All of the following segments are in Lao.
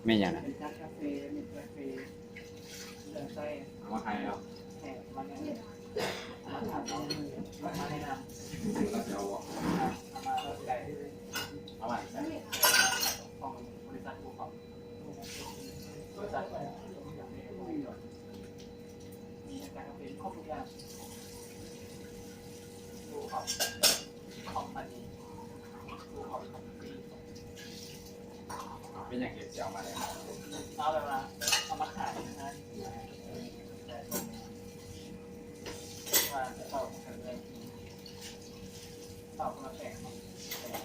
ແມ່ນຫຍັງນະ? ເປັນຊາກາເຟ ເມັດກາເຟ ເລື່ອງໃຊ້ ເອົາມາໃຫ້ເນາະ ແຂກມາແນະນຳ ເອົາມາຖາມເຮົາ ມາແນະນຳ ເອົາມາເອົາໃຈ ເອົາມາໃສ່ ຂອງບໍລິສັດພູເຂົາ ບໍລິສັດ ມີກາເຟ ເປັນຄົບທຸກຢ່າງ Blue Corp Company Blue Corp Company ເປັນຫຍັງເຮັດຊິເອົາມາໄດ້? ເອົາແບບວ່າເອົາມາຂາຍນະ ວ່າເຂົາເລີຍ ເຂົາມາແປກ ແປກ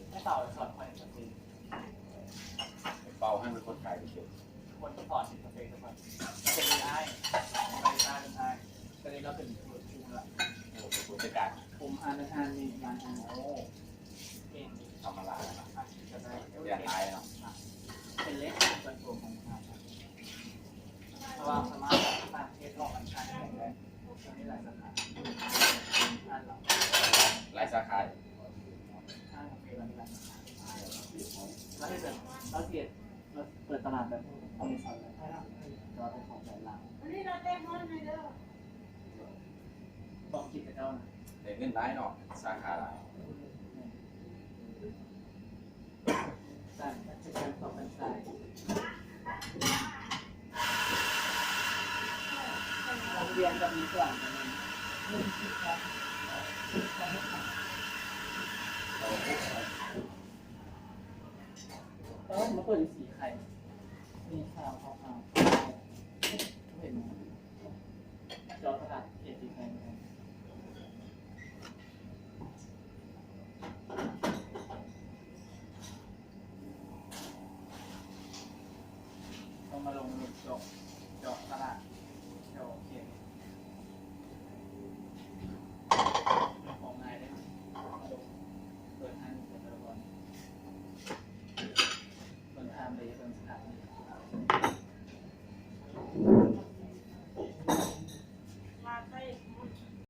ໃຫ້ເຂົາສອນຂ້ອຍ ເປັນເປົ່າໃຫ້ມັນຄົນຂາຍໄປເກັບ ຄົນທີ່ສອນເປັນກາເຟທຸກຄົນ ເປັນອ້າຍ ໄປຕ້າເປັນອ້າຍ ກໍເລີຍເຮົາເປັນຜູ້ຄຸມລະ ເປັນຜູ້ຈັດການ ຄຸມຮ້ານນັ້ນຮ້ານນີ້ ຮ້ານນັ້ນ ໂອ້ ເກັ່ງ ທຳມະດາລະ ກໍໄດ້ ເປັນອ້າຍເນາະ ເປັນເລກສ່ວນຕົວຂອງຮ້ານ ເພາະວ່າສາມາດຕ່າງປະເທດອອກອັນຂາຍໄດ້ ມີຫຼາຍສາຂາ ຫຼາຍສາຂາ ຮ້ານກາເຟລາວມີຫຼາຍສາຂາ ລາວເຮັດແບບ ລາວຊິເຮັດ ລາວເປີດຕະຫຼາດແບບຄົນອີສານເລີຍ ແຕ່ວ່າເປັນຂອງແບຣນລາວ ອັນນີ້ລາວແຕ້ມຮ້ອນໃຫ້ເດີ ຂອງກິນຂະເຈົ້ານະ ໄດ້ເງິນຫຼາຍເນາະ ສາຂາຫຼາຍ ສານ ຈັດການຕໍ່ກັນໄປ ໂຮງຮຽນກໍມີສວນກັນ ເອີ ມາເປີດຢູ່ສີໄຄ ມີຂ່າວ ຂ່າວ ເຫັນ ເຈາະຕະຫຼາດເຂດສີໄຄ ຕ້ອງມາລົງເຈາະ ເຈາະຕະ